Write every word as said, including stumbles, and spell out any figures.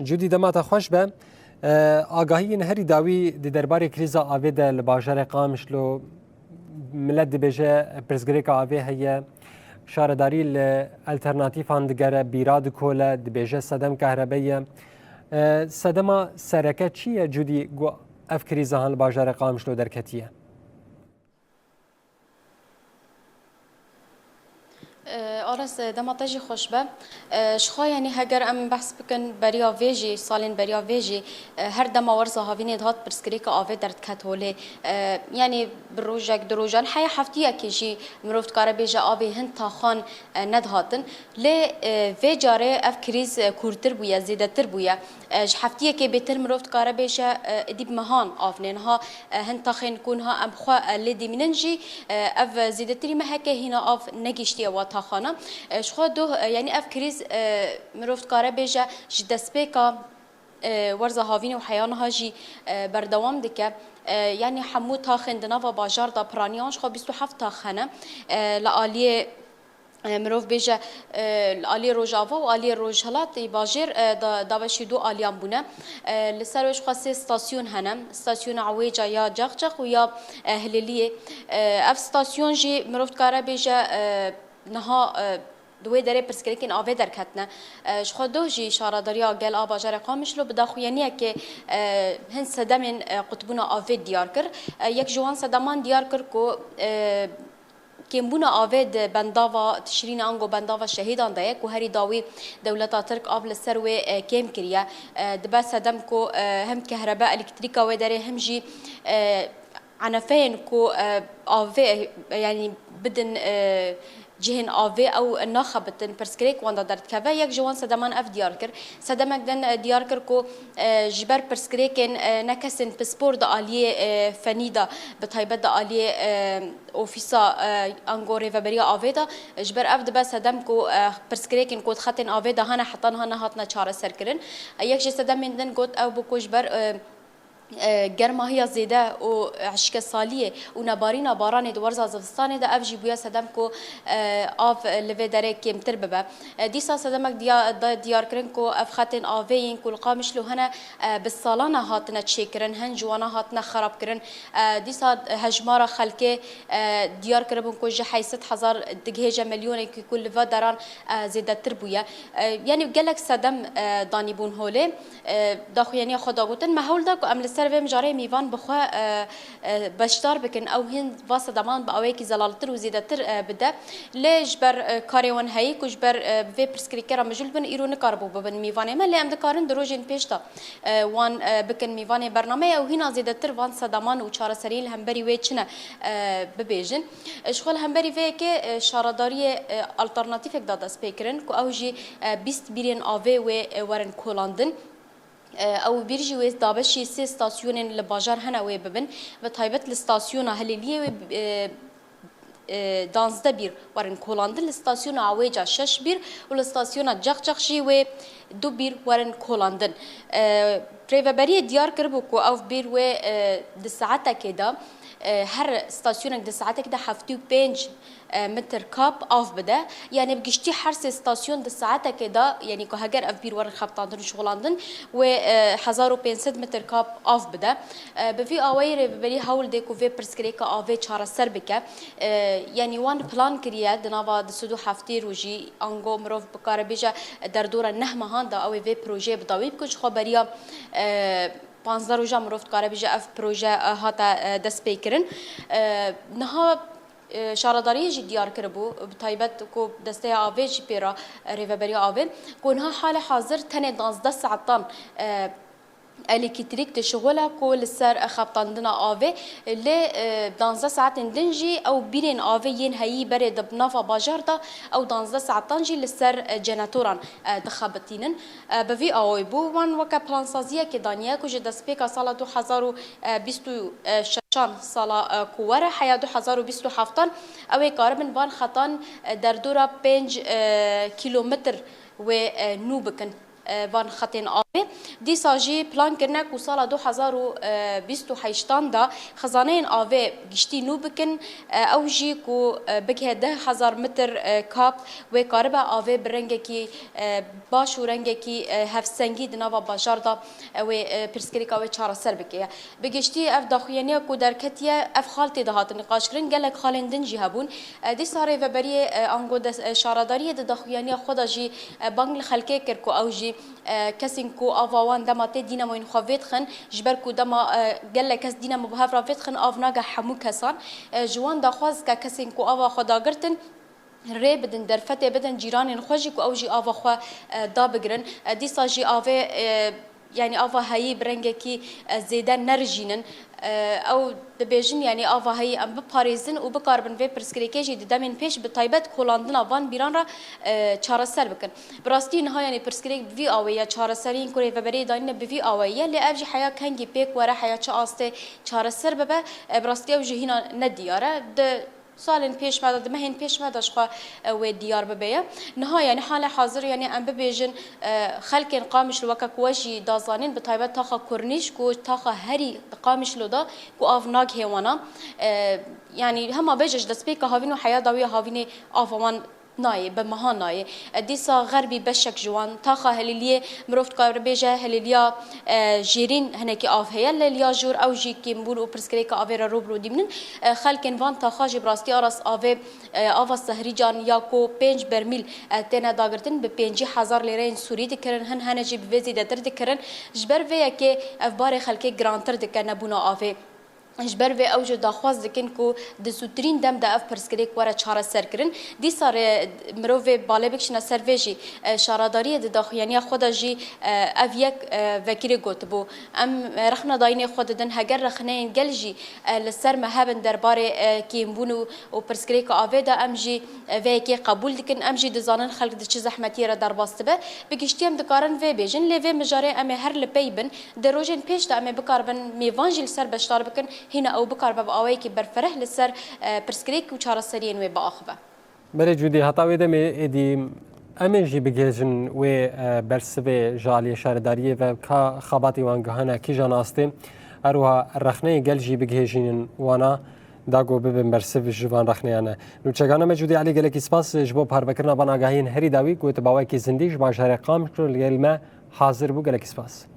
Cûdî, dema te xweş be. E, agahiyên herî dawî di derbarê krîza avê de li bajarê Qamişlo, millet dibêje pirsgirêka avê heye. Şaredarî li alternatîfan digere, bîra dikole, dibêje sedem kehrebe ye. E, sedema sereke çi ye, Cûdî, ku ev krîza han li bajarê Qamişlo derketiye? Aras, dema te jî xweş be. Ji xwe, yanî heger em behs bikin beriya vê jî, salên beriya vê jî, her dema werza havînê dihat, pirsgirêka avê derdket holê. Yanî bi rojek, du rojan, heya heftiyekê jî mirov dikare bêje avê hin taxan nedihatin. Lê vê carê ev krîz kûrtir bûye, zêdetir bûye. Ji heftiyekê bêtir mirov dikare bêje, êdî bi mehan av nê. Niha hin taxên ku niha em xwe lê dimînin jî, ev zêdetirî meheke hîna av negihiştiye wa taxana. Ji xwe doh, yanî ev krîz, mirov dikare bêje ji destpêka werza havînê û heya niha jî berdewam dike. Yanî hemû taxên di nava bajar de piraniyan, ji xwe bîst û heft tax hene. Li aliyê E, mirov bêje, e, li aliyê Rojava û aliyê Rojhilat, ê bajêr, e, da-, dabeşî du aliyan bûne. E, li ser wê jixwe sê stasyon hene. Stasyona Ewêca ya Cexcex û ya, e, Hilêliyê. E, ev stasyon jî mirov dikare bêje, e, niha, e, di wê derê pirsgirêkên avê derketine. E, jixwe doh jî şaredariya gel a bajarê Qamişlo bi daxuyaniyekê, e, hin sedemên, e, qutbûna avê diyar kir. E, yek ji wan sedeman diyar kir ku, e, kêmbûna avê di bendava Tişrînê ango bendava Şehîdan de ye ku herî dawî dewleta Tirk av li ser wê, e, kêm kiriye. E, dibe sedem ku, e, hem kehrebe elektrîka wê derê hem jî, e, enefeyên ku, e, avê, e, yanî bidin, e, cihên avê ew naxebitin, pirsgirêk wan de derdikeve. Yek ji wan sedeman ev diyar kir. Sedemek din, e, diyar kir ku, e, ji ber pirsgirêkên, e, ne kesên pispor di aliyê, e, fenî de, bi taybet di aliyê, e, ofîsa, e, ango rêveberiya avê de, ji ber ev dibe sedem ku, e, pirsgirêkên ku di xetên avê de hene heta niha nehatine çareserkirin. E, yek ji sedemên din got ew bû ku ji ber, e, e, germahiya zêde û hişkesaliyê û nebarîna baranê di werza zivistanê de ev jî bûye sedem ku, e, av li vê derê kêmtir bibe. E, dîsa sedemek diya-, da diyarkirin ku ev xetên avê yên ku li Qamişlo hene, e, bi salana hatine çêkirin, hin ji wana hatine xerabkirin. E, dîsa hejmara xelkê, e, diyar kiribûn ku ji heyşt sed hezar digihêje milyonekî ku li va deran, e, zêdetir bûye. E, yanî gelek sedem, e, danîbûn holê. E, daxuyaniya xwe da gotin, me hewl da ku em li ser vê mijarê mîvan bi xwe, e, e, beşdar bikin. Ew hîn va sedeman bi awayekî zelaltir û zêdetir, e, bide. Lê ji ber, e, karê wan heyî ku ji ber, e, vê pirsgirêkê re mijûl bin, îro nikaribû bibin mîvanê me. Lê em dikarin di rojên pêş de, e, wan, e, bikin mîvanê bernameyê. Ew hîna zêdetir van sedeman û çareseriyên li hemberî wê çi ne, e, bibêjin. E, ji xwe li hemberî vê yekê, e, şaredariyê, e, alternatîfek da destpêkirin ku ew jî, e, bîst bîrên avê wê, e, werin kolandin. E, ew bîr jî wê dabeşî sê stasyonên li bajar hene wê bibin. Bi taybet li stasyona Hilêliyê wê, e, e, danzdeh bîr werin kolandin, li stasyona Awêca şeş bîr û li stasyona Cexcex jî wê du bîr werin kolandin. E, rêveberiyê diyar kiribû ku ew bîr wê, e, di saetekê de, e, her stasyonek di saetekê de heftê û pênc, e, metr kab av bide. Yanî bi giştî her sê stasyon di saetekê de, yanî ku heger ev bîr werin xebitandin û şixulandin, wê, e, hezar û pênc sed metr kab av bide. E, bi vî awayî rêveberî hewl dê ku vê pirsgirêka avê çareser bike. E, yanî wan plan kiriye di nava du sed û heftê rojî, ango mirov bikare bêje derdora neh mehan de ew ê vê projeyê bi dawî bikin. Ji xwe beriya, e, panzdeh rojan mirov dikare bêje ev proje, e, hate, e, destpêkirin. E, niha, e, şaredariyê jî diyar kiribû, bi taybet ku desteya avê jî pê re, e, rêveberiya avê, ku niha hale hazir tenê danzdeh saetan, e, elektrîk dişixule ku li ser xebitandina avê, lê, e, danzdeh saetên din jî ew bîrên avê yên heyî berê di nava bajar de, ew danzdeh saetan jî li ser, e, cenetoran, e, dixebitînin. E, bi vî awayî bû, wan weke plansaziyekê daniye ku ji destpêka sala du hezar û bîst û şeşan, sala, e, ku were, heya du hezar û bîst û heftan ew ê karibin van xetan, e, derdora pênc, e, kîlometr wê, e, nû bikin. e, van xetên avê. Dîsa jî plan kirine ku sala du hezar û bîst û heştan de xizaneyên avê giştî nû bikin, e, ew jî ku, e, bigihê deh hezar mitr, e, kap wê karibe avê bi rengekî, e, baş û rengekî, e, hevsengî di nava bajar de, e, wê, e, pirsgirêka wê çareser bike. Bi giştî ev daxuyaniya ku derketiye, ev xal tê de hatin nîqaşkirin, gelek xalên din jî hebûn. E, dîsa rêveberiyê, e, ango des-, e, şaredariyê di daxuyaniya xwe de jî, e, bang li xelkê kir ku ew jî, e, kesên ku ava wan dema tê dînamoyên xwe vêdixin, ji ber ku dema, e, gelek kes dînamo bi hev re vêdixin, av nage hemû kesan. E, ji wan daxwaz dike kesên ku ava xwe dagirtin, rê bidin, derfetê bidin cîranên xwe jî ku ew jî ava xwe, e, dabigirin. E, dîsa jî avê, e, yanî ava heyî bi rengekî, e, zêde nerijînin. E, ew dibêjin, yanî ava heyî em biparêzin û bikaribin vê pirsgirêkê jî di demên pêş bi taybet kolandina van bîran re, e, çareser bikin. Bi rastî niha yanî pirsgirêk bi vî awê ye, çareseriyên ku rêveberiyê danîne bi vî awayî ye, lê ev jî heya kengî pêk were, heya çi astê çareser bibe, e, bi rastî ew jî hîna nediyar e. Di salên pêş me de, di mehên pêş me de ji xwe, e, wê diyar bibe ye. Niha, yanî, hale hazir, yanî, em bibêjin, e, xelkên Qamişlo weke ku we jî dazanîn, bi taybet taxa Kornîş ku taxa herî di Qamişlo de ku av nagihê wana. E, yanî, hema bêje ji destpêka havîn û heya dawiya havînê ava wan nayê, bi meha nayê. E, dîsa xerbî beşek ji wan, taxa Helîliyê, mirov dikare bêje Helîliya, e, Jêrîn hinekî av heye, lê li ya jor ew jî kêmbûn û pirsgirêka avê re rû bi rû dîmînin. E, xelkên van taxa jî bi rastî aras avê, e, ava Sehrîcan ya ku pênc bermîl, e, têne dagirtin, bi pêncî hezar lêreyên Sûrî dikirin, hin hene jî bi vê zêdetir dikirin. Ji ber vê yekê ev barê xelkê girantir dike nebûna avê. Ji ber vê ew jî daxwaz dikin ku di zûtirîn dem de ev pirsgirêk were çareserkirin. Dîsa rê mirovê balê bikişîne ser vê jî, e, şaredariyê di daxuyaniya xwe de jî, e, ev yek, e, vekirê gotibû. Em, e, rexna dayînê xwe didin, heger rexneyên gel jî, e, li ser me hebin derbarê, e, kêmbûn û, û pirsgirêka avê de, em jî, e, vê yekê qebûl dikin. Em jî dizanin xelk di çi zehmetiyê re derbas dibe. Bi giştî em dikarin vê bêjin, lê vê mijarê em ê her li pey bin. Di rojên pêş de em ê bikaribin mêvan jî li ser beşdar bikin, hîna ew bikaribe bi awayekî berfereh li ser, e, pirsgirêk û çareseriyên wê biaxive. Belê Cûdî, heta wê demê êdî em ê jî bigihêjin wê, e, bersivê ji aliyê şaredariyê ve ka xebatê wan gihane kîjan astê. Her wiha rexneyê gel jî bigihêjînin wana da ku bibin bersiv ji van rexneyan e. Nûçegana me Cûdî Elî, gelekî spas ji bo parvekirina van agahiyên herî dawî ku tu bi awayekî zindî ji bajarê Qamişlo li gel me hazir bû. Gelekî spas.